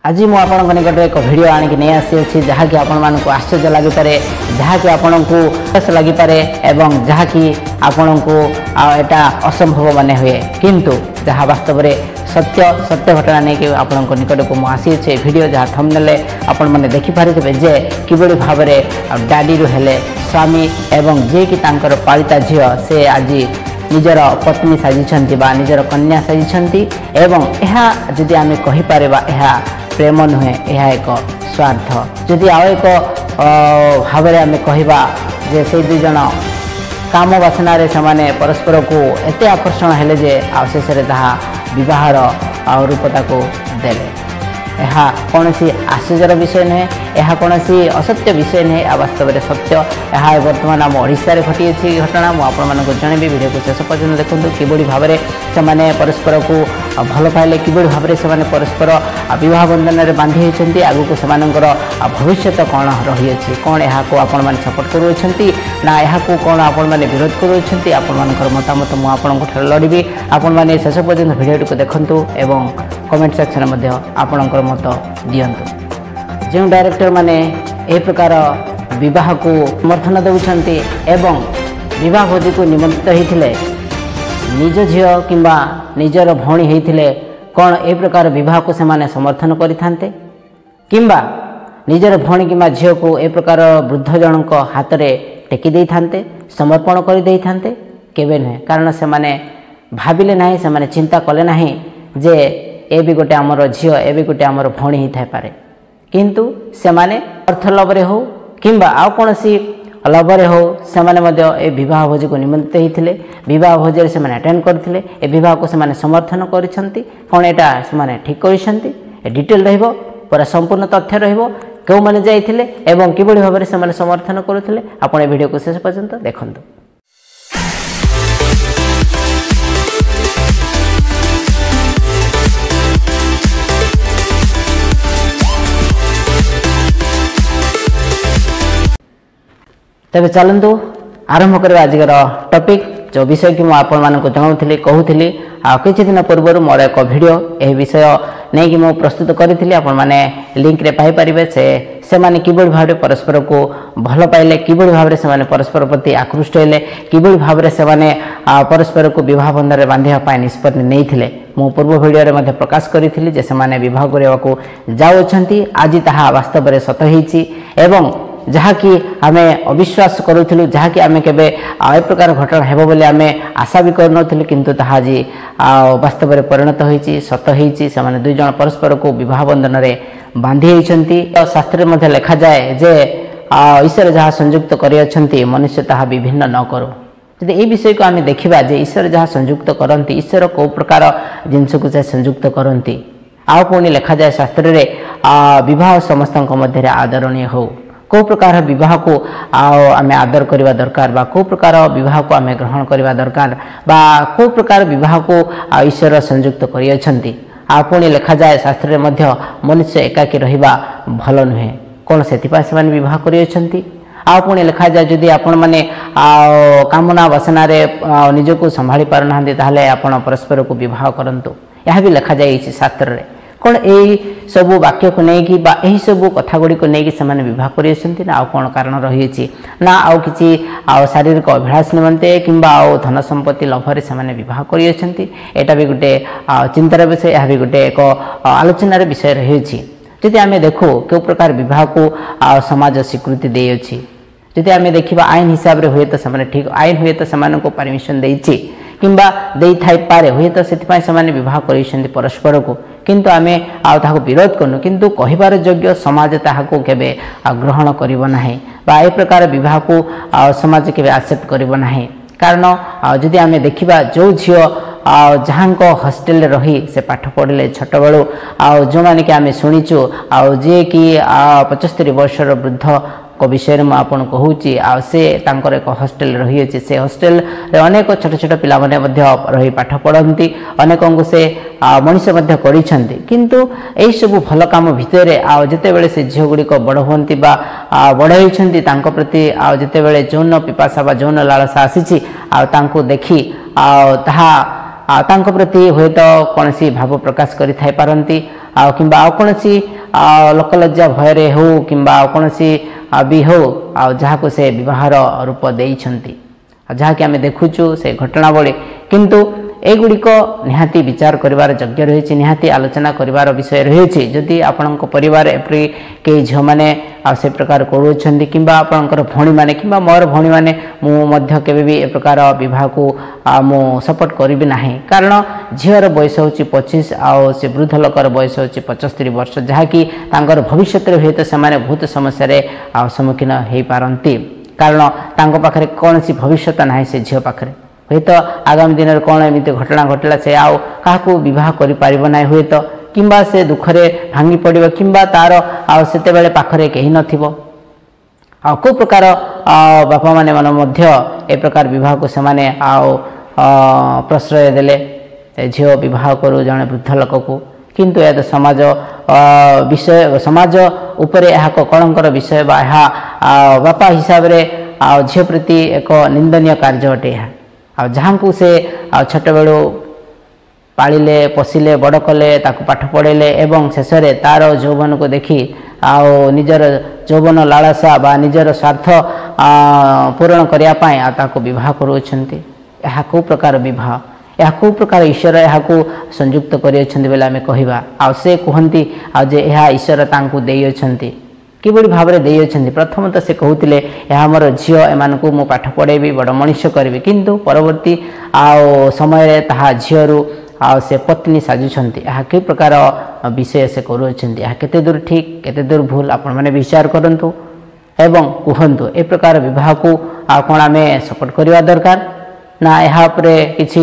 ଆଜି ମୁଁ ଆପଣଙ୍କ ନିକଟରେ ଏକ ଭିଡ଼ିଓ ଆଣିକି ନେଇ ଆସିଅଛି, ଯାହାକି ଆପଣମାନଙ୍କୁ ଆଶ୍ଚର୍ଯ୍ୟ ଲାଗିପାରେ, ଯାହାକି ଆପଣଙ୍କୁ ଲାଗିପାରେ ଏବଂ ଯାହାକି ଆପଣଙ୍କୁ ଏଇଟା ଅସମ୍ଭବ ମନେ ହୁଏ, କିନ୍ତୁ ଯାହା ବାସ୍ତବରେ ସତ୍ୟ ସତ୍ୟ ଘଟଣା ନେଇକି ଆପଣଙ୍କ ନିକଟକୁ ମୁଁ ଆସିଅଛି। ଏ ଭିଡ଼ିଓ ଯାହା ଥମ୍ବନେଲରେ ଆପଣମାନେ ଦେଖିପାରିଥିବେ ଯେ କିଭଳି ଭାବରେ ଡାଡ଼ିରୁ ହେଲେ ସ୍ୱାମୀ ଏବଂ ଯିଏକି ତାଙ୍କର ପାଳିତା ଝିଅ ସେ ଆଜି ନିଜର ପତ୍ନୀ ସାଜିଛନ୍ତି ବା ନିଜର କନ୍ୟା ସାଜିଛନ୍ତି। ଏବଂ ଏହା ଯଦି ଆମେ କହିପାରିବା, ଏହା ପ୍ରେମ ନୁହେଁ, ଏହା ଏକ ସ୍ୱାର୍ଥ। ଯଦି ଆଉ ଏକ ଭାବରେ ଆମେ କହିବା ଯେ ସେଇ ଦୁଇ ଜଣ କାମ ବାସନାରେ ସେମାନେ ପରସ୍ପରକୁ ଏତେ ଆକର୍ଷଣ ହେଲେ ଯେ ଆଉ ଶେଷରେ ତାହା ବିବାହର ଆଉ ରୂପ ତାକୁ ଦେଲେ। ଏହା କୌଣସି ଆଶ୍ଚର୍ଯ୍ୟର ବିଷୟ ନୁହେଁ, ଏହା କୌଣସି ଅସତ୍ୟ ବିଷୟ ନୁହେଁ, ଏହା ବାସ୍ତବରେ ସତ୍ୟ। ଏହା ବର୍ତ୍ତମାନ ଆମ ଓଡ଼ିଶାରେ ଘଟିଅଛି ଘଟଣା। ମୁଁ ଆପଣମାନଙ୍କୁ ଜଣେଇବି, ଭିଡ଼ିଓକୁ ଶେଷ ପର୍ଯ୍ୟନ୍ତ ଦେଖନ୍ତୁ, କିଭଳି ଭାବରେ ସେମାନେ ପରସ୍ପରକୁ ଭଲ ପାଇଲେ, କିଭଳି ଭାବରେ ସେମାନେ ପରସ୍ପର ବିବାହ ବନ୍ଧନରେ ବାନ୍ଧି ହୋଇଛନ୍ତି, ଆଗକୁ ସେମାନଙ୍କର ଭବିଷ୍ୟତ କ'ଣ ରହିଅଛି, କ'ଣ ଏହାକୁ ଆପଣମାନେ ସପୋର୍ଟ କରୁଅଛନ୍ତି ନା ଏହାକୁ କ'ଣ ଆପଣମାନେ ବିରୋଧ କରୁଅଛନ୍ତି। ଆପଣମାନଙ୍କର ମତାମତ ମୁଁ ଆପଣଙ୍କ ଠାରୁ ଲଢ଼ିବି। ଆପଣମାନେ ଶେଷ ପର୍ଯ୍ୟନ୍ତ ଭିଡ଼ିଓଟିକୁ ଦେଖନ୍ତୁ ଏବଂ କମେଣ୍ଟ ସେକ୍ସନରେ ମଧ୍ୟ ଆପଣଙ୍କର ମତ ଦିଅନ୍ତୁ। ଯେଉଁ ଡାଇରେକ୍ଟରମାନେ ଏହି ପ୍ରକାର ବିବାହକୁ ସମର୍ଥନ ଦେଉଛନ୍ତି ଏବଂ ବିବାହ ଭୋଜିକୁ ନିମନ୍ତ୍ରିତ ହୋଇଥିଲେ, ନିଜ ଝିଅ କିମ୍ବା ନିଜର ଭଉଣୀ ହୋଇଥିଲେ କ'ଣ ଏହି ପ୍ରକାର ବିବାହକୁ ସେମାନେ ସମର୍ଥନ କରିଥାନ୍ତେ? କିମ୍ବା ନିଜର ଭଉଣୀ କିମ୍ବା ଝିଅକୁ ଏ ପ୍ରକାର ବୃଦ୍ଧ ଜଣଙ୍କ ହାତରେ ଟେକି ଦେଇଥାନ୍ତେ, ସମର୍ପଣ କରିଦେଇଥାନ୍ତେ? କେବେ ନୁହେଁ। କାରଣ ସେମାନେ ଭାବିଲେ ନାହିଁ, ସେମାନେ ଚିନ୍ତା କଲେ ନାହିଁ ଯେ ଏ ବି ଗୋଟେ ଆମର ଝିଅ, ଏ ବି ଗୋଟେ ଆମର ଭଉଣୀ ହେଇଥାଇପାରେ। କିନ୍ତୁ ସେମାନେ ଅର୍ଥ ଲୋଭରେ ହେଉ କିମ୍ବା ଆଉ କୌଣସି ଲୋଭରେ ହେଉ, ସେମାନେ ମଧ୍ୟ ଏ ବିବାହ ଭୋଜିକୁ ନିମନ୍ତ୍ରିତ ହୋଇଥିଲେ, ବିବାହ ଭୋଜିରେ ସେମାନେ ଆଟେଣ୍ଡ କରିଥିଲେ, ଏ ବିବାହକୁ ସେମାନେ ସମର୍ଥନ କରିଛନ୍ତି। କ'ଣ ଏଇଟା ସେମାନେ ଠିକ୍ କରିଛନ୍ତି? ଏ ଡିଟେଲ୍ ରହିବ, ପୁରା ସମ୍ପୂର୍ଣ୍ଣ ତଥ୍ୟ ରହିବ, କେଉଁମାନେ ଯାଇଥିଲେ ଏବଂ କିଭଳି ଭାବରେ ସେମାନେ ସମର୍ଥନ କରୁଥିଲେ। ଆପଣ ଏ ଭିଡ଼ିଓକୁ ଶେଷ ପର୍ଯ୍ୟନ୍ତ ଦେଖନ୍ତୁ। ତେବେ ଚାଲନ୍ତୁ ଆରମ୍ଭ କରିବା ଆଜିକାର ଟପିକ୍, ଯେଉଁ ବିଷୟକି ମୁଁ ଆପଣମାନଙ୍କୁ ଜଣାଉଥିଲି, କହୁଥିଲି। ଆଉ କିଛି ଦିନ ପୂର୍ବରୁ ମୋର ଏକ ଭିଡ଼ିଓ ଏହି ବିଷୟ ନେଇକି ମୁଁ ପ୍ରସ୍ତୁତ କରିଥିଲି, ଆପଣମାନେ ଲିଙ୍କରେ ପାଇପାରିବେ। ସେ ସେମାନେ କିଭଳି ଭାବରେ ପରସ୍ପରକୁ ଭଲ ପାଇଲେ, କିଭଳି ଭାବରେ ସେମାନେ ପରସ୍ପର ପ୍ରତି ଆକୃଷ୍ଟ ହେଲେ, କିଭଳି ଭାବରେ ସେମାନେ ପରସ୍ପରକୁ ବିବାହ ବନ୍ଧନରେ ବାନ୍ଧିବା ପାଇଁ ନିଷ୍ପତ୍ତି ନେଇଥିଲେ, ମୁଁ ପୂର୍ବ ଭିଡ଼ିଓରେ ମଧ୍ୟ ପ୍ରକାଶ କରିଥିଲି ଯେ ସେମାନେ ବିବାହ କରିବାକୁ ଯାଉଅଛନ୍ତି। ଆଜି ତାହା ବାସ୍ତବରେ ସତ ହେଇଛି ଏବଂ ଯାହାକି ଆମେ ଅବିଶ୍ୱାସ କରୁଥିଲୁ, ଯାହାକି ଆମେ କେବେ ଏ ପ୍ରକାର ଘଟଣା ହେବ ବୋଲି ଆମେ ଆଶା ବି କରୁନଥିଲୁ, କିନ୍ତୁ ତାହା ଆଜି ବାସ୍ତବରେ ପରିଣତ ହୋଇଛି, ସତ ହେଇଛି। ସେମାନେ ଦୁଇ ଜଣ ପରସ୍ପରକୁ ବିବାହ ବନ୍ଧନରେ ବାନ୍ଧି ହେଇଛନ୍ତି। ଶାସ୍ତ୍ରରେ ମଧ୍ୟ ଲେଖାଯାଏ ଯେ ଈଶ୍ୱର ଯାହା ସଂଯୁକ୍ତ କରିଅଛନ୍ତି ମନୁଷ୍ୟ ତାହା ବିଭିନ୍ନ ନ କରୁ। ଯଦି ଏଇ ବିଷୟକୁ ଆମେ ଦେଖିବା ଯେ ଈଶ୍ୱର ଯାହା ସଂଯୁକ୍ତ କରନ୍ତି, ଈଶ୍ୱର କେଉଁ ପ୍ରକାର ଜିନିଷକୁ ସେ ସଂଯୁକ୍ତ କରନ୍ତି। ଆଉ ପୁଣି ଲେଖାଯାଏ ଶାସ୍ତ୍ରରେ, ବିବାହ ସମସ୍ତଙ୍କ ମଧ୍ୟରେ ଆଦରଣୀୟ ହେଉ। କେଉଁ ପ୍ରକାର ବିବାହକୁ ଆଉ ଆମେ ଆଦର କରିବା ଦରକାର, ବା କେଉଁ ପ୍ରକାର ବିବାହକୁ ଆମେ ଗ୍ରହଣ କରିବା ଦରକାର, ବା କେଉଁ ପ୍ରକାର ବିବାହକୁ ଈଶ୍ୱର ସଂଯୁକ୍ତ କରିଅଛନ୍ତି। ଆଉ ପୁଣି ଲେଖାଯାଏ ଶାସ୍ତ୍ରରେ ମଧ୍ୟ, ମନୁଷ୍ୟ ଏକାକୀ ରହିବା ଭଲ ନୁହେଁ। କ'ଣ ସେଥିପାଇଁ ସେମାନେ ବିବାହ କରିଅଛନ୍ତି? ଆଉ ପୁଣି ଲେଖାଯାଏ, ଯଦି ଆପଣମାନେ ଆଉ କାମନା ବାସନାରେ ନିଜକୁ ସମ୍ଭାଳି ପାରୁନାହାନ୍ତି, ତାହେଲେ ଆପଣ ପରସ୍ପରକୁ ବିବାହ କରନ୍ତୁ। ଏହା ବି ଲେଖାଯାଇଛି ଶାସ୍ତ୍ରରେ। କ'ଣ ଏଇ ସବୁ ବାକ୍ୟକୁ ନେଇକି ବା ଏହିସବୁ କଥା ଗୁଡ଼ିକୁ ନେଇକି ସେମାନେ ବିବାହ କରିଅଛନ୍ତି, ନା ଆଉ କ'ଣ କାରଣ ରହିଅଛି, ନା ଆଉ କିଛି ଆଉ ଶାରୀରିକ ଅଭିଳାଷ ନିମନ୍ତେ କିମ୍ବା ଆଉ ଧନ ସମ୍ପତ୍ତି ଲୋଭରେ ସେମାନେ ବିବାହ କରିଅଛନ୍ତି? ଏଇଟା ବି ଗୋଟେ ଚିନ୍ତାର ବିଷୟ, ଏହା ବି ଗୋଟେ ଏକ ଆଲୋଚନାର ବିଷୟ ରହିଅଛି। ଯଦି ଆମେ ଦେଖୁ କେଉଁ ପ୍ରକାର ବିବାହକୁ ସମାଜ ସ୍ୱୀକୃତି ଦେଇଅଛି, ଯଦି ଆମେ ଦେଖିବା ଆଇନ ହିସାବରେ ହୁଏତ ସେମାନେ ଠିକ୍, ଆଇନ ହୁଏତ ସେମାନଙ୍କୁ ପରମିସନ୍ ଦେଇଛି କିମ୍ବା ଦେଇଥାଇପାରେ, ହୁଏତ ସେଥିପାଇଁ ସେମାନେ ବିବାହ କରିଛନ୍ତି ପରସ୍ପରକୁ, କିନ୍ତୁ ଆମେ ଆଉ ତାହାକୁ ବିରୋଧ କରୁନୁ। କିନ୍ତୁ କହିବାର ଯୋଗ୍ୟ ସମାଜ ତାହାକୁ କେବେ ଗ୍ରହଣ କରିବ ନାହିଁ, ବା ଏ ପ୍ରକାର ବିବାହକୁ ସମାଜ କେବେ ଆକ୍ସେପ୍ଟ କରିବ ନାହିଁ। କାରଣ ଯଦି ଆମେ ଦେଖିବା, ଯେଉଁ ଝିଅ ଯାହାଙ୍କ ହଷ୍ଟେଲରେ ରହି ସେ ପାଠ ପଢ଼ିଲେ ଛୋଟବେଳୁ, ଆଉ ଯେଉଁମାନେ କି ଆମେ ଶୁଣିଛୁ, ଆଉ ଯିଏକି 75 ବର୍ଷର ବୃଦ୍ଧ ବିଷୟରେ ମୁଁ ଆପଣଙ୍କୁ କହୁଛି, ଆଉ ସେ ତାଙ୍କର ଏକ ହଷ୍ଟେଲ ରହିଅଛି। ସେ ହଷ୍ଟେଲରେ ଅନେକ ଛୋଟ ଛୋଟ ପିଲାମାନେ ମଧ୍ୟ ରହି ପାଠ ପଢ଼ନ୍ତି, ଅନେକଙ୍କୁ ସେ ମଣିଷ ମଧ୍ୟ କରିଛନ୍ତି। କିନ୍ତୁ ଏହିସବୁ ଭଲ କାମ ଭିତରେ ଆଉ ଯେତେବେଳେ ସେ ଝିଅ ଗୁଡ଼ିକ ବଡ଼ ହୁଅନ୍ତି ବା ବଡ଼ ହେଉଛନ୍ତି, ତାଙ୍କ ପ୍ରତି ଆଉ ଯେତେବେଳେ ଯୌନ ପିପାସା ବା ଯୌନ ଲାଳସା ଆସିଛି, ଆଉ ତାଙ୍କୁ ଦେଖି ଆଉ ତାହା ତାଙ୍କ ପ୍ରତି ହୁଏତ କୌଣସି ଭାବ ପ୍ରକାଶ କରିଥାଇପାରନ୍ତି, ଆଉ କିମ୍ବା ଆଉ କୌଣସି ଲୋକଲଜ୍ଜା ଭୟରେ ହେଉ କିମ୍ବା ଆଉ କୌଣସି ବି ହେଉ, ଆଉ ଯାହାକୁ ସେ ବିବାହର ରୂପ ଦେଇଛନ୍ତି, ଆଉ ଯାହାକି ଆମେ ଦେଖୁଛୁ ସେ ଘଟଣାବଳୀ। କିନ୍ତୁ ଏଗୁଡ଼ିକ ନିହାତି ବିଚାର କରିବାର ଯୋଗ୍ୟ ରହିଛି, ନିହାତି ଆଲୋଚନା କରିବାର ବିଷୟ ରହିଛି। ଯଦି ଆପଣଙ୍କ ପରିବାର ଏପରି କେହି ଝିଅମାନେ ଆଉ ସେ ପ୍ରକାର କରୁଅଛନ୍ତି, କିମ୍ବା ଆପଣଙ୍କର ଭଉଣୀମାନେ କିମ୍ବା ମୋର ଭଉଣୀମାନେ, ମୁଁ ମଧ୍ୟ କେବେ ବି ଏ ପ୍ରକାର ବିବାହକୁ ମୁଁ ସପୋର୍ଟ କରିବି ନାହିଁ। କାରଣ ଝିଅର ବୟସ ହେଉଛି 25 ଆଉ ସେ ବୃଦ୍ଧ ଲୋକର ବୟସ ହେଉଛି 75 ବର୍ଷ, ଯାହାକି ତାଙ୍କର ଭବିଷ୍ୟତରେ ହୁଏତ ସେମାନେ ବହୁତ ସମସ୍ୟାରେ ଆଉ ସମ୍ମୁଖୀନ ହୋଇପାରନ୍ତି। କାରଣ ତାଙ୍କ ପାଖରେ କୌଣସି ଭବିଷ୍ୟତ ନାହିଁ। ସେ ଝିଅ ପାଖରେ ହୁଏତ ଆଗାମୀ ଦିନରେ କ'ଣ ଏମିତି ଘଟଣା ଘଟିଲା, ସେ ଆଉ କାହାକୁ ବିବାହ କରିପାରିବ ନାହିଁ ହୁଏତ, କିମ୍ବା ସେ ଦୁଃଖରେ ଭାଙ୍ଗି ପଡ଼ିବ, କିମ୍ବା ତାର ଆଉ ସେତେବେଳେ ପାଖରେ କେହି ନଥିବ। ଆଉ କେଉଁ ପ୍ରକାର ବାପାମାନେ ମାନେ ମଧ୍ୟ ଏ ପ୍ରକାର ବିବାହକୁ ସେମାନେ ଆଉ ପ୍ରଶ୍ରୟ ଦେଲେ, ଝିଅ ବିବାହ କରୁ ଜଣେ ବୃଦ୍ଧ ଲୋକକୁ। କିନ୍ତୁ ଏହା ତ ସମାଜ ବିଷୟ, ସମାଜ ଉପରେ ଏହା ଏକ କଳଙ୍କର ବିଷୟ, ବା ଏହା ବାପା ହିସାବରେ ଆଉ ଝିଅ ପ୍ରତି ଏକ ନିନ୍ଦନୀୟ କାର୍ଯ୍ୟ ଅଟେ ଏହା। ଆଉ ଯାହାଙ୍କୁ ସେ ଆଉ ଛୋଟବେଳୁ ପାଳିଲେ, ପୋଷିଲେ, ବଡ଼ କଲେ, ତାକୁ ପାଠ ପଢ଼େଇଲେ, ଏବଂ ଶେଷରେ ତାର ଯୌବନକୁ ଦେଖି ଆଉ ନିଜର ଯୌବନ ଲାଳସା ବା ନିଜର ସ୍ୱାର୍ଥ ପୂରଣ କରିବା ପାଇଁ ଆଉ ତାକୁ ବିବାହ କରୁଅଛନ୍ତି। ଏହା କେଉଁ ପ୍ରକାର ବିବାହ? ଏହା କେଉଁ ପ୍ରକାର ଈଶ୍ୱର ଏହାକୁ ସଂଯୁକ୍ତ କରିଅଛନ୍ତି ବୋଲି ଆମେ କହିବା? ଆଉ ସେ କୁହନ୍ତି ଆଉ ଯେ ଏହା ଈଶ୍ୱର ତାଙ୍କୁ ଦେଇଅଛନ୍ତି। କିଭଳି ଭାବରେ ଦେଇଅଛନ୍ତି? ପ୍ରଥମତଃ ସେ କହୁଥିଲେ ଏହା ମୋର ଝିଅ, ଏମାନଙ୍କୁ ମୁଁ ପାଠ ପଢ଼େଇବି, ବଡ଼ ମଣିଷ କରିବି। କିନ୍ତୁ ପରବର୍ତ୍ତୀ ଆଉ ସମୟରେ ତାହା ଝିଅରୁ ଆଉ ସେ ପତ୍ନୀ ସାଜୁଛନ୍ତି। ଏହା କେଉଁ ପ୍ରକାର ବିଷୟ ସେ କରୁଅଛନ୍ତି? ଏହା କେତେ ଦୂର ଠିକ୍, କେତେ ଦୂର ଭୁଲ, ଆପଣମାନେ ବିଚାର କରନ୍ତୁ ଏବଂ କୁହନ୍ତୁ। ଏ ପ୍ରକାର ବିବାହକୁ ଆଉ କ'ଣ ଆମେ ସପୋର୍ଟ କରିବା ଦରକାର ନା ଏହା ଉପରେ କିଛି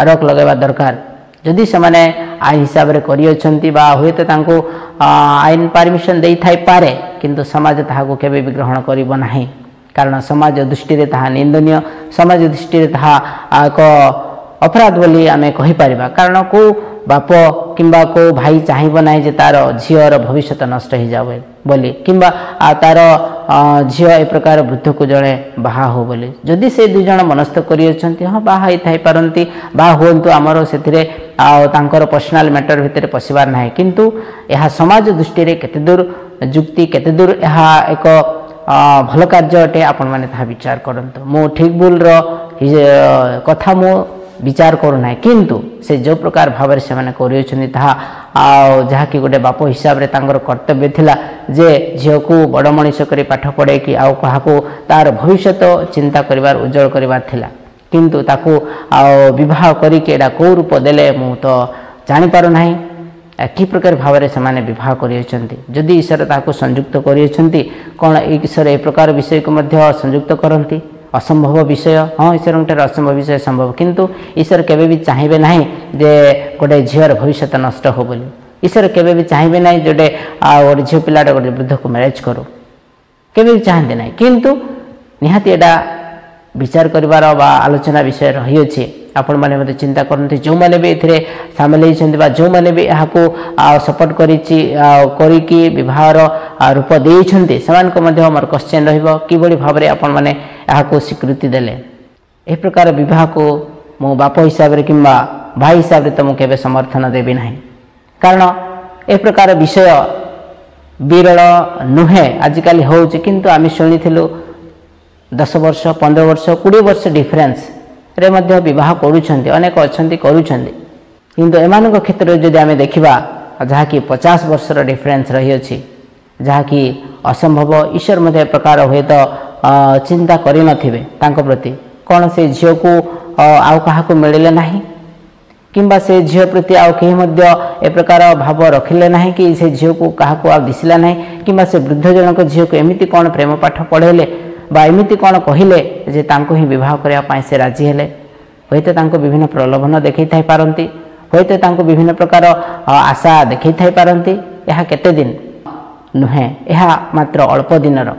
ରୋକ ଲଗାଇବା ଦରକାର? ଯଦି ସେମାନେ ଆଇନ ହିସାବରେ କରିଅଛନ୍ତି ବା ହୁଏତ ତାଙ୍କୁ ଆଇନ ପାରମିସନ୍ ଦେଇଥାଇପାରେ, କିନ୍ତୁ ସମାଜ ତାହାକୁ କେବେ ବି ଗ୍ରହଣ କରିବ ନାହିଁ। କାରଣ ସମାଜ ଦୃଷ୍ଟିରେ ତାହା ନିନ୍ଦନୀୟ, ସମାଜ ଦୃଷ୍ଟିରେ ତାହା ଏକ ଅପରାଧ ବୋଲି ଆମେ କହିପାରିବା। କାରଣ କେଉଁ ବାପ କିମ୍ବା କେଉଁ ଭାଇ ଚାହିଁବ ନାହିଁ ଯେ ତାର ଝିଅର ଭବିଷ୍ୟତ ନଷ୍ଟ ହେଇଯାଉ ବୋଲି, କିମ୍ବା ତାର ଝିଅ ଏ ପ୍ରକାର ବୃଦ୍ଧକୁ ଜଣେ ବାହା ହଉ ବୋଲି। ଯଦି ସେ ଦୁଇ ଜଣ ମନସ୍ଥ କରିଅଛନ୍ତି, ହଁ, ବାହା ହେଇଥାଇପାରନ୍ତି, ବାହା ହୁଅନ୍ତୁ, ଆମର ସେଥିରେ ଆଉ ତାଙ୍କର ପର୍ସନାଲ ମ୍ୟାଟର ଭିତରେ ପଶିବାର ନାହିଁ। କିନ୍ତୁ ଏହା ସମାଜ ଦୃଷ୍ଟିରେ କେତେ ଦୂର ଯୁକ୍ତି, କେତେ ଦୂର ଏହା ଏକ ଭଲ କାର୍ଯ୍ୟ ଅଟେ, ଆପଣମାନେ ତାହା ବିଚାର କରନ୍ତୁ। ମୁଁ ଠିକ୍ ଭୁଲର କଥା ମୁଁ ବିଚାର କରୁନାହିଁ, କିନ୍ତୁ ସେ ଯେଉଁ ପ୍ରକାର ଭାବରେ ସେମାନେ କରିଅଛନ୍ତି ତାହା ଆଉ ଯାହାକି ଗୋଟେ ବାପ ହିସାବରେ ତାଙ୍କର କର୍ତ୍ତବ୍ୟ ଥିଲା ଯେ ଝିଅକୁ ବଡ଼ ମଣିଷ କରି ପାଠ ପଢ଼େଇକି ଆଉ କାହାକୁ ତାର ଭବିଷ୍ୟତ ଚିନ୍ତା କରିବାର, ଉଜ୍ଜଳ କରିବାର ଥିଲା। କିନ୍ତୁ ତାକୁ ଆଉ ବିବାହ କରିକି ଏଇଟା କେଉଁ ରୂପ ଦେଲେ ମୁଁ ତ ଜାଣିପାରୁନାହିଁ। କି ପ୍ରକାର ଭାବରେ ସେମାନେ ବିବାହ କରିଅଛନ୍ତି? ଯଦି ଈଶ୍ୱର ତାହାକୁ ସଂଯୁକ୍ତ କରିଅଛନ୍ତି, କ'ଣ ଈଶ୍ୱର ଏ ପ୍ରକାର ବିଷୟକୁ ମଧ୍ୟ ସଂଯୁକ୍ତ କରନ୍ତି? ଅସମ୍ଭବ ବିଷୟ। ହଁ, ଈଶ୍ୱରଙ୍କଠାରେ ଅସମ୍ଭବ ବିଷୟ ସମ୍ଭବ। କିନ୍ତୁ ଈଶ୍ୱର କେବେ ବି ଚାହିଁବେ ନାହିଁ ଯେ ଗୋଟେ ଝିଅର ଭବିଷ୍ୟତ ନଷ୍ଟ ହଉ ବୋଲି। ଈଶ୍ୱର କେବେ ବି ଚାହିଁବେ ନାହିଁ ଗୋଟେ ଆଉ ଗୋଟେ ଝିଅ ପିଲାଟା ଗୋଟେ ବୃଦ୍ଧକୁ ମ୍ୟାରେଜ୍ କରୁ, କେବେ ବି ଚାହାନ୍ତି ନାହିଁ। କିନ୍ତୁ ନିହାତି ଏଇଟା ବିଚାର କରିବାର ବା ଆଲୋଚନା ବିଷୟ ରହିଅଛି। ଆପଣମାନେ ମଧ୍ୟ ଚିନ୍ତା କରନ୍ତି, ଯେଉଁମାନେ ବି ଏଥିରେ ସାମିଲ ହେଇଛନ୍ତି ବା ଯେଉଁମାନେ ବି ଏହାକୁ ସପୋର୍ଟ କରିଛି କରିକି ବିବାହର ରୂପ ଦେଇଛନ୍ତି, ସେମାନଙ୍କୁ ମଧ୍ୟ ମୋର କ୍ୱେଶ୍ଚନ୍ ରହିବ, କିଭଳି ଭାବରେ ଆପଣମାନେ ଏହାକୁ ସ୍ୱୀକୃତି ଦେଲେ? ଏହି ପ୍ରକାର ବିବାହକୁ ମୋ ବାପ ହିସାବରେ କିମ୍ବା ଭାଇ ହିସାବରେ ତ ମୁଁ କେବେ ସମର୍ଥନ ଦେବି ନାହିଁ। କାରଣ ଏ ପ୍ରକାର ବିଷୟ ବିରଳ ନୁହେଁ, ଆଜିକାଲି ହେଉଛି। କିନ୍ତୁ ଆମେ ଶୁଣିଥିଲୁ 10 ବର୍ଷ, 15 ବର୍ଷ, 20 ବର୍ଷ ଡିଫରେନ୍ସରେ ମଧ୍ୟ ବିବାହ କରୁଛନ୍ତି, ଅନେକ ଅଛନ୍ତି କରୁଛନ୍ତି। କିନ୍ତୁ ଏମାନଙ୍କ କ୍ଷେତ୍ରରେ ଯଦି ଆମେ ଦେଖିବା, ଯାହାକି 50 ବର୍ଷର ଡିଫରେନ୍ସ ରହିଅଛି, ଯାହାକି ଅସମ୍ଭବ। ଈଶ୍ୱର ମଧ୍ୟ ଏ ପ୍ରକାର ହୁଏତ ଚିନ୍ତା କରିନଥିବେ ତାଙ୍କ ପ୍ରତି। କ'ଣ ସେ ଝିଅକୁ ଆଉ କାହାକୁ ମିଳିଲେ ନାହିଁ, କିମ୍ବା ସେ ଝିଅ ପ୍ରତି ଆଉ କେହି ମଧ୍ୟ ଏ ପ୍ରକାର ଭାବ ରଖିଲେ ନାହିଁ, କି ସେ ଝିଅକୁ କାହାକୁ ଆଉ ଦିଶିଲା ନାହିଁ, କିମ୍ବା ସେ ବୃଦ୍ଧ ଜଣଙ୍କ ଝିଅକୁ ଏମିତି କ'ଣ ପ୍ରେମ ପାଠ ପଢ଼େଇଲେ ବା ଏମିତି କ'ଣ କହିଲେ ଯେ ତାଙ୍କୁ ହିଁ ବିବାହ କରିବା ପାଇଁ ସେ ରାଜି ହେଲେ? ହୁଏତ ତାଙ୍କୁ ବିଭିନ୍ନ ପ୍ରଲୋଭନ ଦେଖାଇଥାଇ ପାରନ୍ତି, ହୁଏତ ତାଙ୍କୁ ବିଭିନ୍ନ ପ୍ରକାର ଆଶା ଦେଖାଇଥାଇ ପାରନ୍ତି। ଏହା କେତେ ଦିନ ନୁହେଁ, ଏହା ମାତ୍ର ଅଳ୍ପ ଦିନର,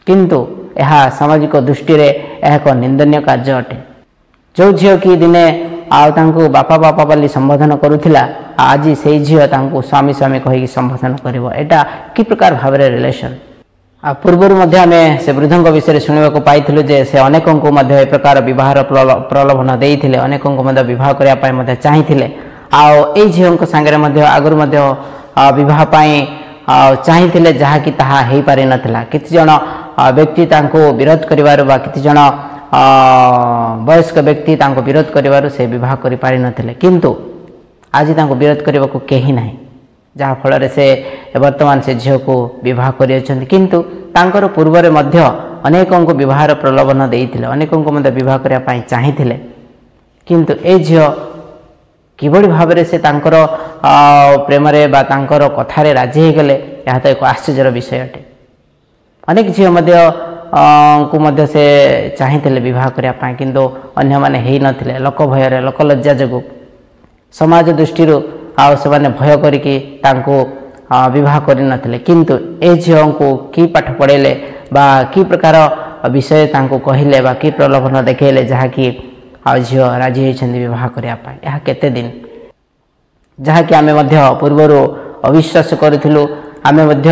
କିନ୍ତୁ ଏହା ସାମାଜିକ ଦୃଷ୍ଟିରେ ଏହା ଏକ ନିନ୍ଦନୀୟ କାର୍ଯ୍ୟ ଅଟେ। ଯେଉଁ ଝିଅ କି ଦିନେ ଆଉ ତାଙ୍କୁ ବାପା ବାପା ବୋଲି ସମ୍ବୋଧନ କରୁଥିଲା, ଆଜି ସେଇ ଝିଅ ତାଙ୍କୁ ସ୍ୱାମୀ ସ୍ୱାମୀ କହିକି ସମ୍ବୋଧନ କରିବ, ଏଇଟା କି ପ୍ରକାର ଭାବରେ ରିଲେସନ୍? ଆଉ ପୂର୍ବରୁ ମଧ୍ୟ ଆମେ ସେ ବୃଦ୍ଧଙ୍କ ବିଷୟରେ ଶୁଣିବାକୁ ପାଇଥିଲୁ ଯେ ସେ ଅନେକଙ୍କୁ ମଧ୍ୟ ଏ ପ୍ରକାର ବିବାହର ପ୍ରଲୋଭନ ଦେଇଥିଲେ, ଅନେକଙ୍କୁ ମଧ୍ୟ ବିବାହ କରିବା ପାଇଁ ମଧ୍ୟ ଚାହିଁଥିଲେ। ଆଉ ଏଇ ଝିଅଙ୍କ ସାଙ୍ଗରେ ମଧ୍ୟ ଆଗରୁ ମଧ୍ୟ ବିବାହ ପାଇଁ ଚାହିଁଥିଲେ, ଯାହାକି ତାହା ହେଇପାରିନଥିଲା। କିଛି ଜଣ ବ୍ୟକ୍ତି ତାଙ୍କୁ ବିରୋଧ କରିବାରୁ ବା କିଛି ଜଣ ବୟସ୍କ ବ୍ୟକ୍ତି ତାଙ୍କୁ ବିରୋଧ କରିବାରୁ ସେ ବିବାହ କରିପାରିନଥିଲେ। କିନ୍ତୁ ଆଜି ତାଙ୍କୁ ବିରୋଧ କରିବାକୁ କେହି ନାହିଁ, ଯାହାଫଳରେ ସେ ବର୍ତ୍ତମାନ ସେ ଝିଅକୁ ବିବାହ କରିଅଛନ୍ତି। କିନ୍ତୁ ତାଙ୍କର ପୂର୍ବରେ ମଧ୍ୟ ଅନେକଙ୍କୁ ବିବାହର ପ୍ରଲୋଭନ ଦେଇଥିଲେ, ଅନେକଙ୍କୁ ମଧ୍ୟ ବିବାହ କରିବା ପାଇଁ ଚାହିଁଥିଲେ। କିନ୍ତୁ ଏ ଝିଅ କିଭଳି ଭାବରେ ସେ ତାଙ୍କର ପ୍ରେମରେ ବା ତାଙ୍କର କଥାରେ ରାଜି ହୋଇଗଲେ, ଏହା ତ ଏକ ଆଶ୍ଚର୍ଯ୍ୟର ବିଷୟ ଅଟେ। ଅନେକ ଝିଅ ମଧ୍ୟ ଙ୍କୁ ମଧ୍ୟ ସେ ଚାହିଁଥିଲେ ବିବାହ କରିବା ପାଇଁ, କିନ୍ତୁ ଅନ୍ୟମାନେ ହେଇନଥିଲେ। ଲୋକ ଭୟରେ, ଲୋକ ଲଜ୍ଜା ଯୋଗୁଁ, ସମାଜ ଦୃଷ୍ଟିରୁ ଆଉ ସେମାନେ ଭୟ କରିକି ତାଙ୍କୁ ବିବାହ କରିନଥିଲେ। କିନ୍ତୁ ଏ ଝିଅଙ୍କୁ କି ପାଠ ପଢ଼େଇଲେ ବା କି ପ୍ରକାର ବିଷୟ ତାଙ୍କୁ କହିଲେ ବା କି ପ୍ରଲୋଭନ ଦେଖେଇଲେ, ଯାହାକି ଆଉ ଝିଅ ରାଜି ହୋଇଛନ୍ତି ବିବାହ କରିବା ପାଇଁ। ଏହା କେତେ ଦିନ, ଯାହାକି ଆମେ ମଧ୍ୟ ପୂର୍ବରୁ ଅବିଶ୍ୱାସ କରୁଥିଲୁ, ଆମେ ମଧ୍ୟ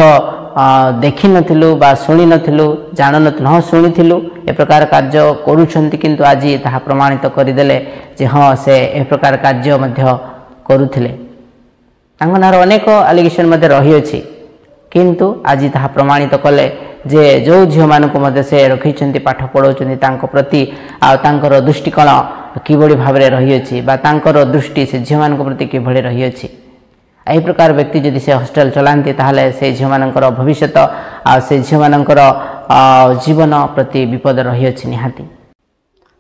ଦେଖିନଥିଲୁ ବା ଶୁଣିନଥିଲୁ, ଜାଣୁନଥିଲୁ। ହଁ, ଶୁଣିଥିଲୁ ଏ ପ୍ରକାର କାର୍ଯ୍ୟ କରୁଛନ୍ତି, କିନ୍ତୁ ଆଜି ତାହା ପ୍ରମାଣିତ କରିଦେଲେ ଯେ ହଁ, ସେ ଏ ପ୍ରକାର କାର୍ଯ୍ୟ ମଧ୍ୟ କରୁଥିଲେ। ତାଙ୍କ ନାଁରେ ଅନେକ ଆଲିଗେସନ୍ ମଧ୍ୟ ରହିଅଛି, କିନ୍ତୁ ଆଜି ତାହା ପ୍ରମାଣିତ କଲେ ଯେ ଯେଉଁ ଝିଅମାନଙ୍କୁ ମଧ୍ୟ ସେ ରଖିଛନ୍ତି, ପାଠ ପଢ଼ାଉଛନ୍ତି, ତାଙ୍କ ପ୍ରତି ଆଉ ତାଙ୍କର ଦୃଷ୍ଟିକୋଣ କିଭଳି ଭାବରେ ରହିଅଛି ବା ତାଙ୍କର ଦୃଷ୍ଟି ସେ ଝିଅମାନଙ୍କ ପ୍ରତି କିଭଳି ରହିଅଛି। ଏହି ପ୍ରକାର ବ୍ୟକ୍ତି ଯଦି ସେ ହଷ୍ଟେଲ ଚଲାନ୍ତି, ତାହେଲେ ସେ ଝିଅମାନଙ୍କର ଭବିଷ୍ୟତ ଆଉ ସେ ଝିଅମାନଙ୍କର ଜୀବନ ପ୍ରତି ବିପଦ ରହିଅଛି ନିହାତି।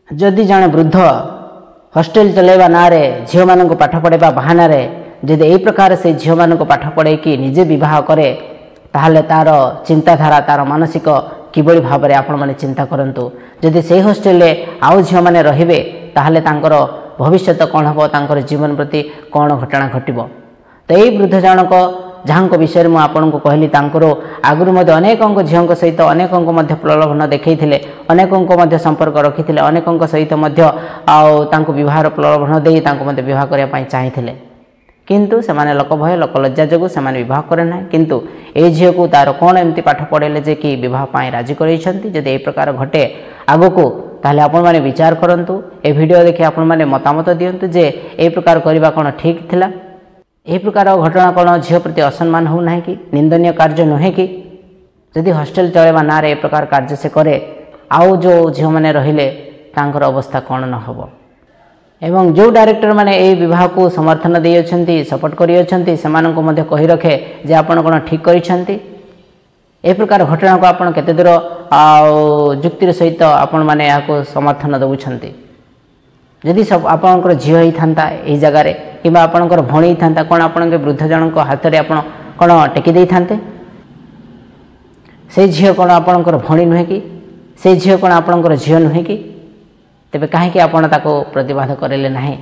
ଯଦି ଜଣେ ବୃଦ୍ଧ ହଷ୍ଟେଲ ଚଲାଇବା ନାଁରେ, ଝିଅମାନଙ୍କୁ ପାଠ ପଢ଼ାଇବା ବାହାନାରେ ଯଦି ଏହି ପ୍ରକାର ସେ ଝିଅମାନଙ୍କୁ ପାଠ ପଢ଼େଇକି ନିଜେ ବିବାହ କରେ, ତାହେଲେ ତା'ର ଚିନ୍ତାଧାରା, ତା'ର ମାନସିକ କିଭଳି ଭାବରେ ଆପଣମାନେ ଚିନ୍ତା କରନ୍ତୁ। ଯଦି ସେଇ ହଷ୍ଟେଲରେ ଆଉ ଝିଅମାନେ ରହିବେ, ତାହେଲେ ତାଙ୍କର ଭବିଷ୍ୟତ କ'ଣ ହେବ, ତାଙ୍କର ଜୀବନ ପ୍ରତି କ'ଣ ଘଟଣା ଘଟିବ? ତ ଏଇ ବୃଦ୍ଧ ଜଣକ ଯାହାଙ୍କ ବିଷୟରେ ମୁଁ ଆପଣଙ୍କୁ କହିଲି, ତାଙ୍କର ଆଗରୁ ମଧ୍ୟ ଅନେକଙ୍କ ଝିଅଙ୍କ ସହିତ ଅନେକଙ୍କୁ ମଧ୍ୟ ପ୍ରଲୋଭନ ଦେଖାଇଥିଲେ, ଅନେକଙ୍କ ମଧ୍ୟ ସମ୍ପର୍କ ରଖିଥିଲେ, ଅନେକଙ୍କ ସହିତ ମଧ୍ୟ ଆଉ ତାଙ୍କୁ ବିବାହର ପ୍ରଲୋଭନ ଦେଇ ତାଙ୍କୁ ମଧ୍ୟ ବିବାହ କରିବା ପାଇଁ ଚାହିଁଥିଲେ। କିନ୍ତୁ ସେମାନେ ଲୋକ ଭୟ, ଲୋକ ଲଜ୍ଜା ଯୋଗୁଁ ସେମାନେ ବିବାହ କରେ ନାହିଁ। କିନ୍ତୁ ଏଇ ଝିଅକୁ ତାର କ'ଣ ଏମିତି ପାଠ ପଢ଼େଇଲେ ଯେ କି ବିବାହ ପାଇଁ ରାଜି କରାଇଛନ୍ତି? ଯଦି ଏହି ପ୍ରକାର ଘଟେ ଆଗକୁ, ତାହେଲେ ଆପଣମାନେ ବିଚାର କରନ୍ତୁ। ଏ ଭିଡ଼ିଓ ଦେଖି ଆପଣମାନେ ମତାମତ ଦିଅନ୍ତୁ ଯେ ଏହି ପ୍ରକାର କରିବା କ'ଣ ଠିକ୍ ଥିଲା? ଏହି ପ୍ରକାର ଘଟଣା କ'ଣ ଝିଅ ପ୍ରତି ଅସମ୍ମାନ ହେଉନାହିଁ କି? ନିନ୍ଦନୀୟ କାର୍ଯ୍ୟ ନୁହେଁ କି? ଯଦି ହଷ୍ଟେଲ ଚଳାଇବା ନାଁରେ ଏ ପ୍ରକାର କାର୍ଯ୍ୟ ସେ କରେ, ଆଉ ଯେଉଁ ଝିଅମାନେ ରହିଲେ ତାଙ୍କର ଅବସ୍ଥା କ'ଣ ନ ହେବ? ଏବଂ ଯେଉଁ ଡାଇରେକ୍ଟରମାନେ ଏହି ବିବାହକୁ ସମର୍ଥନ ଦେଇଅଛନ୍ତି, ସପୋର୍ଟ କରିଅଛନ୍ତି, ସେମାନଙ୍କୁ ମଧ୍ୟ କହି ରଖେ ଯେ ଆପଣ କ'ଣ ଠିକ୍ କରିଛନ୍ତି? ଏ ପ୍ରକାର ଘଟଣାକୁ ଆପଣ କେତେ ଦୂର ଆଉ ଯୁକ୍ତିର ସହିତ ଆପଣମାନେ ଏହାକୁ ସମର୍ଥନ ଦେଉଛନ୍ତି? ଯଦି ଆପଣଙ୍କର ଝିଅ ହେଇଥାନ୍ତା ଏହି ଜାଗାରେ କିମ୍ବା ଆପଣଙ୍କର ଭଉଣୀ ହେଇଥାନ୍ତା, କ'ଣ ଆପଣଙ୍କ ବୃଦ୍ଧ ଜଣଙ୍କ ହାତରେ ଆପଣ କ'ଣ ଟେକି ଦେଇଥାନ୍ତେ? ସେଇ ଝିଅ କ'ଣ ଆପଣଙ୍କର ଭଉଣୀ ନୁହେଁ କି? ସେଇ ଝିଅ କ'ଣ ଆପଣଙ୍କର ଝିଅ ନୁହେଁ କି? ତେବେ କାହିଁକି ଆପଣ ତାକୁ ପ୍ରତିବାଦ କରିଲେ ନାହିଁ?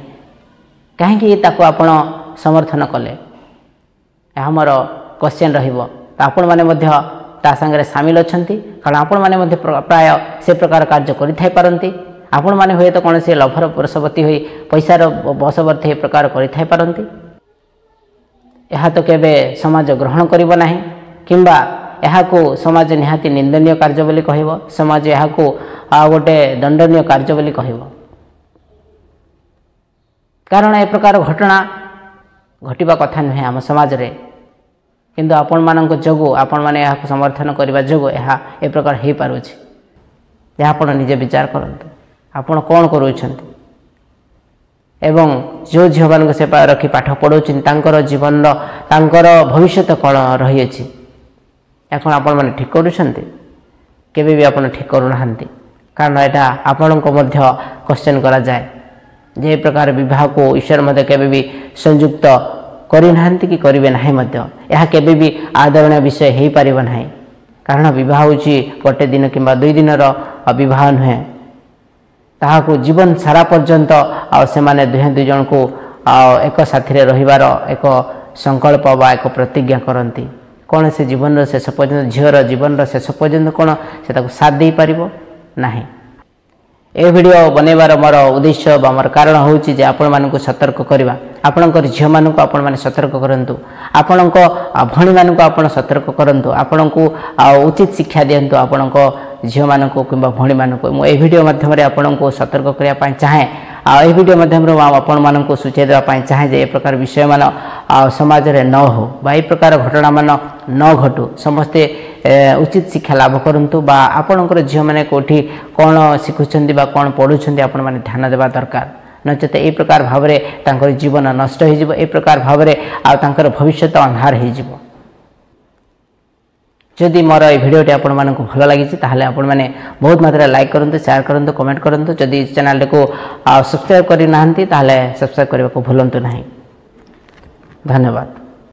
କାହିଁକି ତାକୁ ଆପଣ ସମର୍ଥନ କଲେ? ଏହା ମୋର କ୍ୱେଶ୍ଚନ୍ ରହିବ। ତ ଆପଣମାନେ ମଧ୍ୟ ତା ସାଙ୍ଗରେ ସାମିଲ ଅଛନ୍ତି, କାରଣ ଆପଣମାନେ ମଧ୍ୟ ପ୍ରାୟ ସେ ପ୍ରକାର କାର୍ଯ୍ୟ କରିଥାଇ ପାରନ୍ତି। ଆପଣମାନେ ହୁଏତ କୌଣସି ଲୋଭର ବଶବର୍ତ୍ତୀ ହୋଇ, ପଇସାର ବଶବର୍ତ୍ତୀ ଏ ପ୍ରକାର କରିଥାଇ ପାରନ୍ତି। ଏହା ତ କେବେ ସମାଜ ଗ୍ରହଣ କରିବ ନାହିଁ, କିମ୍ବା ଏହାକୁ ସମାଜ ନିହାତି ନିନ୍ଦନୀୟ କାର୍ଯ୍ୟ ବୋଲି କହିବ, ସମାଜ ଏହାକୁ ଆଉ ଗୋଟେ ଦଣ୍ଡନୀୟ କାର୍ଯ୍ୟ ବୋଲି କହିବ। କାରଣ ଏ ପ୍ରକାର ଘଟଣା ଘଟିବା କଥା ନୁହେଁ ଆମ ସମାଜରେ, କିନ୍ତୁ ଆପଣମାନଙ୍କ ଯୋଗୁଁ, ଆପଣମାନେ ଏହାକୁ ସମର୍ଥନ କରିବା ଯୋଗୁଁ ଏହା ଏ ପ୍ରକାର ହୋଇପାରୁଛି। ଏହା ଆପଣ ନିଜେ ବିଚାର କରନ୍ତୁ, ଆପଣ କ'ଣ କରୁଛନ୍ତି? ଏବଂ ଯେଉଁ ଝିଅମାନଙ୍କୁ ସେ ରଖି ପାଠ ପଢ଼ାଉଛନ୍ତି, ତାଙ୍କର ଜୀବନର, ତାଙ୍କର ଭବିଷ୍ୟତ କ'ଣ ରହିଅଛି? এখন ଆପଣମାନେ ଠିକ୍ କରୁଛନ୍ତି? କେବେ ବି ଆପଣ ଠିକ୍ କରୁନାହାନ୍ତି। କାରଣ ଏଇଟା ଆପଣଙ୍କୁ ମଧ୍ୟ କ୍ୱେଶ୍ଚନ୍ କରାଯାଏ ଯେ ଏ ପ୍ରକାର ବିବାହକୁ ଈଶ୍ୱର ମଧ୍ୟ କେବେ ବି ସଂଯୁକ୍ତ କରିନାହାନ୍ତି କି କରିବେ ନାହିଁ ମଧ୍ୟ। ଏହା କେବେ ବି ଆଦରଣୀୟ ବିଷୟ ହେଇପାରିବ ନାହିଁ, କାରଣ ବିବାହ ହେଉଛି ଗୋଟେ ଦିନ କିମ୍ବା 2 ଦିନର ବିବାହ ନୁହେଁ। ତାହାକୁ ଜୀବନ ସାରା ପର୍ଯ୍ୟନ୍ତ ଆଉ ସେମାନେ ଦୁହେଁ ଦୁଇ ଜଣଙ୍କୁ ଆଉ ଏକ ସାଥିରେ ରହିବାର ଏକ ସଂକଳ୍ପ ବା ଏକ ପ୍ରତିଜ୍ଞା କରନ୍ତି। କ'ଣ ସେ ଜୀବନର ଶେଷ ପର୍ଯ୍ୟନ୍ତ, ଝିଅର ଜୀବନର ଶେଷ ପର୍ଯ୍ୟନ୍ତ କ'ଣ ସେ ତାକୁ ସାଥ ଦେଇପାରିବ ନାହିଁ? ଏ ଭିଡ଼ିଓ ବନେଇବାର ମୋର ଉଦ୍ଦେଶ୍ୟ ବା ମୋର କାରଣ ହେଉଛି ଯେ ଆପଣମାନଙ୍କୁ ସତର୍କ କରିବା। ଆପଣଙ୍କର ଝିଅମାନଙ୍କୁ ଆପଣମାନେ ସତର୍କ କରନ୍ତୁ, ଆପଣଙ୍କ ଭଉଣୀମାନଙ୍କୁ ଆପଣ ସତର୍କ କରନ୍ତୁ, ଆପଣଙ୍କୁ ଆଉ ଉଚିତ ଶିକ୍ଷା ଦିଅନ୍ତୁ ଆପଣଙ୍କ ଝିଅମାନଙ୍କୁ କିମ୍ବା ଭଉଣୀମାନଙ୍କୁ। ମୁଁ ଏ ଭିଡ଼ିଓ ମାଧ୍ୟମରେ ଆପଣଙ୍କୁ ସତର୍କ କରିବା ପାଇଁ ଚାହେଁ। ଆଉ ଏହି ଭିଡ଼ିଓ ମାଧ୍ୟମରେ ମୁଁ ଆପଣମାନଙ୍କୁ ସୂଚାଇ ଦେବା ପାଇଁ ଚାହେଁ ଯେ ଏ ପ୍ରକାର ବିଷୟମାନ ଆଉ ସମାଜରେ ନ ହେଉ ବା ଏହି ପ୍ରକାର ଘଟଣାମାନ ନ ଘଟୁ। ସମସ୍ତେ ଉଚିତ ଶିକ୍ଷା ଲାଭ କରନ୍ତୁ ବା ଆପଣଙ୍କର ଝିଅମାନେ କେଉଁଠି କ'ଣ ଶିଖୁଛନ୍ତି ବା କ'ଣ ପଢ଼ୁଛନ୍ତି ଆପଣମାନେ ଧ୍ୟାନ ଦେବା ଦରକାର। ନଚେତ ଏହି ପ୍ରକାର ଭାବରେ ତାଙ୍କର ଜୀବନ ନଷ୍ଟ ହୋଇଯିବ, ଏହି ପ୍ରକାର ଭାବରେ ଆଉ ତାଙ୍କର ଭବିଷ୍ୟତ ଅନ୍ଧାର ହୋଇଯିବ। ଯଦି ମୋର ଏଇ ଭିଡ଼ିଓଟି ଆପଣମାନଙ୍କୁ ଭଲ ଲାଗିଛି, ତାହେଲେ ଆପଣମାନେ ବହୁତ ମାତ୍ରାରେ ଲାଇକ୍ କରନ୍ତୁ, ସେୟାର କରନ୍ତୁ, କମେଣ୍ଟ କରନ୍ତୁ। ଯଦି ଚ୍ୟାନେଲଟିକୁ ସବସ୍କ୍ରାଇବ୍ କରିନାହାନ୍ତି, ତାହେଲେ ସବସ୍କ୍ରାଇବ୍ କରିବାକୁ ଭୁଲନ୍ତୁ ନାହିଁ। ଧନ୍ୟବାଦ।